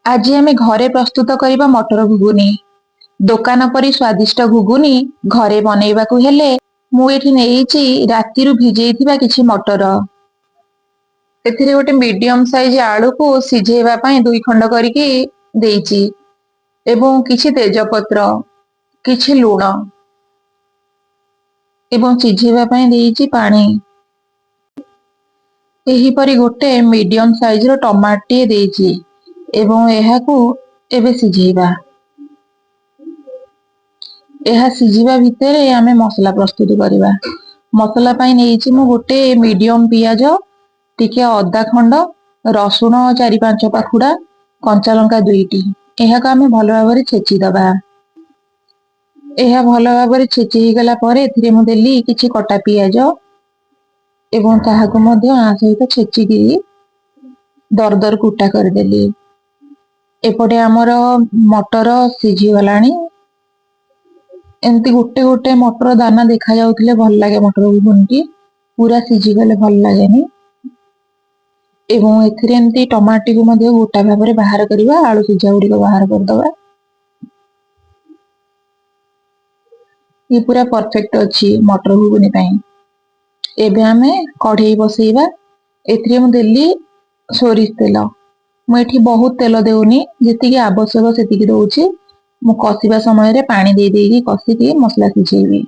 ଆଜି ଆମେ ଘରେ ପ୍ରସ୍ତୁତ କରିବା ମଟର ଘୁଗୁନି। ଦୋକାନ ପରି ସ୍ୱାଦିଷ୍ଟ ଘୁଗୁନି ଘରେ ବନେଇବାକୁ ହେଲେ ମୁଁ ଏଠି ନେଇଛି ରାତିରୁ ଭିଜେଇଥିବା କିଛି ମଟର। ଏଥିରେ ଗୋଟେ ମିଡିୟମ ସାଇଜ ଆଳୁକୁ ସିଝେଇବା ପାଇଁ ଦୁଇ ଖଣ୍ଡ କରିକି ଦେଇଛି ଏବଂ କିଛି ତେଜପତ୍ର, କିଛି ଲୁଣ ଏବଂ ସିଝେଇବା ପାଇଁ ଦେଇଛି ପାଣି। ଏହିପରି ଗୋଟେ ମିଡିୟମ ସାଇଜର ଟମାଟୋଟିଏ ଦେଇଛି ଏବଂ ଏହାକୁ ଏବେ ସିଝେଇବା। ଏହା ସିଝିବା ଭିତରେ ଆମେ ମସଲା ପ୍ରସ୍ତୁତ କରିବା। ମସଲା ପାଇଁ ନେଇଛି ମୁଁ ଗୋଟେ ମିଡିୟମ ପିଆଜ, ଟିକେ ଅଦା ଖଣ୍ଡ, ରସୁଣ 4-5 ପାଖୁଡା, କଞ୍ଚା ଲଙ୍କା 2ଟି। ଏହାକୁ ଆମେ ଭଲ ଭାବରେ ଛେଚିଦବା। ଏହା ଭଲ ଭାବରେ ଛେଚି ହେଇଗଲା ପରେ ଏଥିରେ ମୁଁ ଦେଲି କିଛି କଟା ପିଆଜ ଏବଂ ତାହାକୁ ମଧ୍ୟ ଆ ସହିତ ଛେଚିକି ଦରଦର କୁଟା କରିଦେଲି। ଏପଟେ ଆମର ମଟର ସିଝିଗଲାଣି। ଏମିତି ଗୋଟେ ଗୋଟେ ମଟର ଦାନା ଦେଖା ଯାଉଥିଲେ ଭଲ ଲାଗେ ମଟର ଘୁଗୁନିଟି, ପୁରା ସିଝିଗଲେ ଭଲ ଲାଗେନି। ଏବଂ ଏଥିରେ ଏମିତି ଟମାଟୋଟିକୁ ମଧ୍ୟ ଗୋଟା ଭାବରେ ବାହାର କରିବା, ଆଳୁ ସିଝା ଗୁଡିକ ବାହାର କରିଦବା। ଇଏ ପୁରା ପରଫେକ୍ଟ ଅଛି ମଟର ଘୁଗୁନି ପାଇଁ। ଏବେ ଆମେ କଢେଇ ବସେଇବା। ଏଥିରେ ମୁଁ ଦେଲି ସୋରିଷ ତେଲ। ମୁଁ ଏଠି ବହୁତ ତେଲ ଦେଉନି, ଯେତିକି ଆବଶ୍ୟକ ସେତିକି ଦଉଛି। ମୁଁ କଷିବା ସମୟରେ ପାଣି ଦେଇ ଦେଇକି କଷିକି ମସଲା ସିଝେଇବି।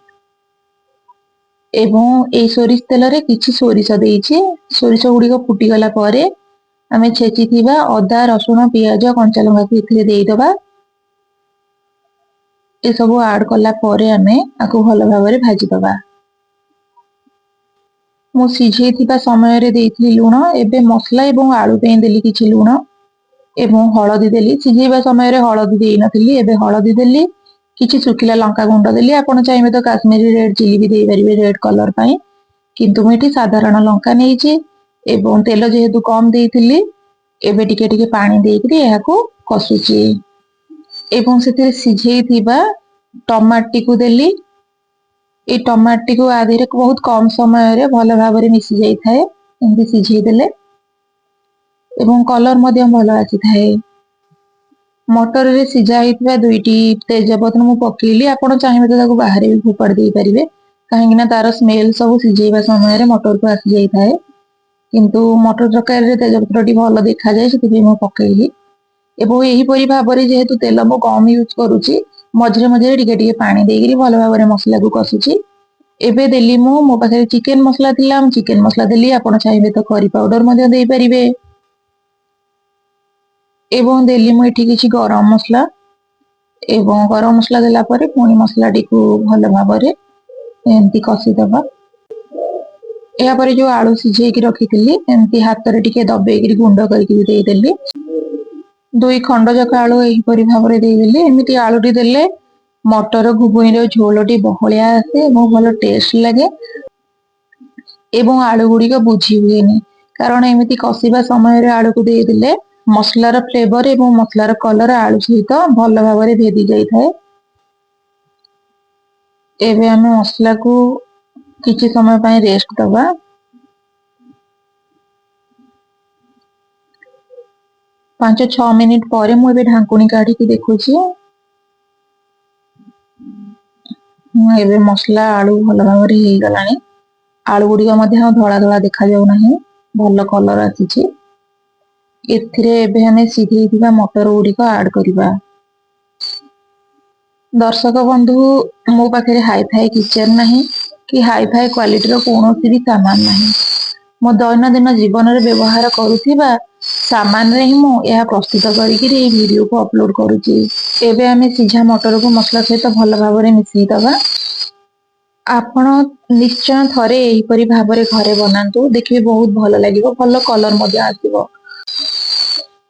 ଏବଂ ଏଇ ସୋରିଷ ତେଲରେ କିଛି ସୋରିଷ ଦେଇଛି। ସୋରିଷ ଗୁଡିକ ଫୁଟିଗଲା ପରେ ଆମେ ଛେଚିଥିବା ଅଦା, ରସୁଣ, ପିଆଜ, କଞ୍ଚା ଲଙ୍କାକୁ ଏଥିରେ ଦେଇଦବା। ଏସବୁ ଆଡ କଲା ପରେ ଆମେ ଆକୁ ଭଲ ଭାବରେ ଭାଜିଦବା। ମୁଁ ସିଝେଇଥିବା ସମୟରେ ଦେଇଥିଲି ଲୁଣ। ଏବେ ମସଲା ଏବଂ ଆଳୁ ପାଇଁ ଦେଲି କିଛି ଲୁଣ ଏବଂ ହଳଦୀ ଦେଲି। ସିଝେଇବା ସମୟରେ ହଳଦୀ ଦେଇନଥିଲି, ଏବେ ହଳଦୀ ଦେଲି। କିଛି ଶୁଖିଲା ଲଙ୍କା ଗୁଣ୍ଡ ଦେଲି। ଆପଣ ଚାହିଁବେ ତ କାଶ୍ମୀରୀ ରେଡ୍ ଚିଲି ବି ଦେଇପାରିବେ ରେଡ୍ କଲର ପାଇଁ, କିନ୍ତୁ ମୁଁ ଏଠି ସାଧାରଣ ଲଙ୍କା ନେଇଛି। ଏବଂ ତେଲ ଯେହେତୁ କମ ଦେଇଥିଲି, ଏବେ ଟିକେ ଟିକେ ପାଣି ଦେଇକିରି ଏହାକୁ କଷୁଛି। ଏବଂ ସେଥିରେ ସିଝେଇଥିବା ଟମାଟୋଟିକୁ ଦେଲି। ଏଇ ଟମାଟୋଟିକୁ ଆ ଦେହରେ ବହୁତ କମ ସମୟରେ ଭଲ ଭାବରେ ମିଶି ଯାଇଥାଏ ଏମିତି ସିଝେଇ ଦେଲେ, ଏବଂ କଲର ମଧ୍ୟ ଭଲ ଆସିଥାଏ। ମଟରରେ ସିଝା ହେଇଥିବା 2ଟି ତେଜପତ୍ର ମୁଁ ପକେଇଲି। ଆପଣ ଚାହିଁବେ ତ ତାକୁ ବାହାରେ ବି ଫୋପାଡ଼ି ଦେଇପାରିବେ, କାହିଁକି ନା ତାର ସ୍ମେଲ ସବୁ ସିଝେଇବା ସମୟରେ ମଟରକୁ ଆସିଯାଇଥାଏ। କିନ୍ତୁ ମଟର ତରକାରୀରେ ତେଜପତ୍ରଟି ଭଲ ଦେଖାଯାଏ, ସେଥିପାଇଁ ମୁଁ ପକେଇଲି। ଏବଂ ଏହିପରି ଭାବରେ ଯେହେତୁ ତେଲ ମୁଁ କମ ୟୁଜ କରୁଛି, ମଝିରେ ମଝିରେ ଟିକେ ଟିକେ ପାଣି ଦେଇକିରି ଭଲ ଭାବରେ ମସଲାକୁ କଷୁଛି। ଏବେ ଦେଲି ମୁଁ, ମୋ ପାଖରେ ଚିକେନ ମସଲା ଥିଲା, ମୁଁ ଚିକେନ ମସଲା ଦେଲି। ଆପଣ ଚାହିଁବେ ତ କରି ପାଉଡର ମଧ୍ୟ ଦେଇପାରିବେ। ଏବଂ ଦେଲି ମୁଁ ଏଠି କିଛି ଗରମ ମସଲା। ଏବଂ ଗରମ ମସଲା ଦେଲା ପରେ ପୁଣି ମସଲାଟିକୁ ଭଲ ଭାବରେ ଏମିତି କଷିଦବା। ଏହାପରେ ଯୋଉ ଆଳୁ ସିଝେଇକି ରଖିଥିଲି ଏମିତି ହାତରେ ଟିକେ ଦବେଇକିରି ଗୁଣ୍ଡ କରିକି ବି ଦେଇଦେଲି। 2 ଖଣ୍ଡ ଯାକ ଆଳୁ ଏହିପରି ଭାବରେ ଦେଇଦେଲି। ଏମିତି ଆଳୁଟି ଦେଲେ ମଟର ଘୁଗୁନିର ଝୋଳଟି ବହଳିଆ ଆସେ ଏବଂ ଭଲ ଟେଷ୍ଟ ଲାଗେ। ଏବଂ ଆଳୁ ଗୁଡିକ ବୁଝି ହୁଏନି, କାରଣ ଏମିତି କଷିବା ସମୟରେ ଆଳୁକୁ ଦେଇଦେଲେ ମସଲାର ଫ୍ଲେଭର ଏବଂ ମସଲାର କଲର ଆଳୁ ସହିତ ଭଲ ଭାବରେ ଭେଦି ଯାଇଥାଏ। ଏବେ ଆମେ ମସଲାକୁ କିଛି ସମୟ ପାଇଁ ରେଷ୍ଟ ଦବା। 5-6 ମିନିଟ ପରେ ମୁଁ ଏବେ ଢାଙ୍କୁଣୀ କାଢିକି ଦେଖୁଛି। ଏବେ ମସଲା ଆଳୁ ଭଲ ଭାବରେ ହେଇଗଲାଣି। ଆଳୁ ଗୁଡିକ ମଧ୍ୟ ଧଳା ଧଳା ଦେଖାଯାଉ ନାହିଁ, ଭଲ କଲର ଆସିଛି। ଏଥିରେ ଏବେ ଆମେ ସିଝେଇଥିବା ମଟର ଗୁଡିକ ଆଡ କରିବା। ଦର୍ଶକ ବନ୍ଧୁ, ମୋ ପାଖରେ ହାଇଫାଇ କିଚେନ ନାହିଁ କି ହାଇଫାଇ କ୍ୱାଲିଟିର କୌଣସି ବି ସାମାନ ନାହିଁ। ମୋ ଦୈନନ୍ଦିନ ଜୀବନରେ ବ୍ୟବହାର କରୁଥିବା ସାମାନରେ ହିଁ ମୁଁ ଏହା ପ୍ରସ୍ତୁତ କରିକିରି ଏଇ ଭିଡିଓକୁ ଅପଲୋଡ କରୁଛି। ଏବେ ଆମେ ସିଝା ମଟରକୁ ମସଲା ସହିତ ଭଲ ଭାବରେ ମିଶେଇଦବା। ଆପଣ ନିଶ୍ଚୟ ଥରେ ଏହିପରି ଭାବରେ ଘରେ ବନାନ୍ତୁ, ଦେଖିବେ ବହୁତ ଭଲ ଲାଗିବ, ଭଲ କଲର ମଧ୍ୟ ଆସିବ।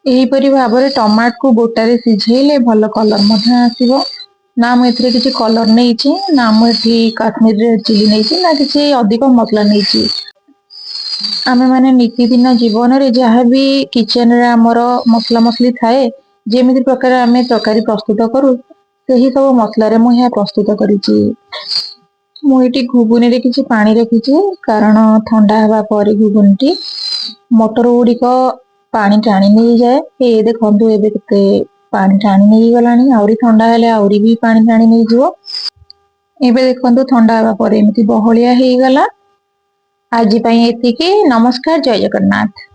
ଏହିପରି ଭାବରେ ଟମାଟୋକୁ ଗୋଟାରେ ସିଝେଇଲେ ଭଲ କଲର ମଧ୍ୟ ଆସିବ। ନା ମୁଁ ଏଥିରେ କିଛି କଲର ନେଇଛି, ନା ମୁଁ ଏଠି କାଶ୍ମୀର ରେଡ୍ ଚିଲି ନେଇଛି, ନା କିଛି ଅଧିକ ମସଲା ନେଇଛି। ଆମେମାନେ ନିତିଦିନ ଜୀବନରେ ଯାହାବି କିଚେନରେ ଆମର ମସଲା ମସଲି ଥାଏ, ଯେମିତି ପ୍ରକାର ଆମେ ତରକାରୀ ପ୍ରସ୍ତୁତ କରୁ, ସେହି ସବୁ ମସଲାରେ ମୁଁ ଏହା ପ୍ରସ୍ତୁତ କରିଛି। ମୁଁ ଏଠି ଘୁଗୁନିରେ କିଛି ପାଣି ରଖିଛି, କାରଣ ଥଣ୍ଡା ହେବା ପରେ ଘୁଗୁନିଟି ମଟର ଗୁଡିକ ପାଣି ଟାଣି ନେଇଯାଏ। ଏ ଦେଖନ୍ତୁ, ଏବେ କେତେ ପାଣି ଟାଣି ନେଇଗଲାଣି। ଆହୁରି ଥଣ୍ଡା ହେଲେ ଆହୁରି ବି ପାଣି ଟାଣି ନେଇଯିବ। ଏବେ ଦେଖନ୍ତୁ, ଥଣ୍ଡା ହେବା ପରେ ଏମିତି ବହଳିଆ ହେଇଗଲା। ଆଜି ପାଇଁ ଏତିକି। ନମସ୍କାର, ଜୟ ଜଗନ୍ନାଥ।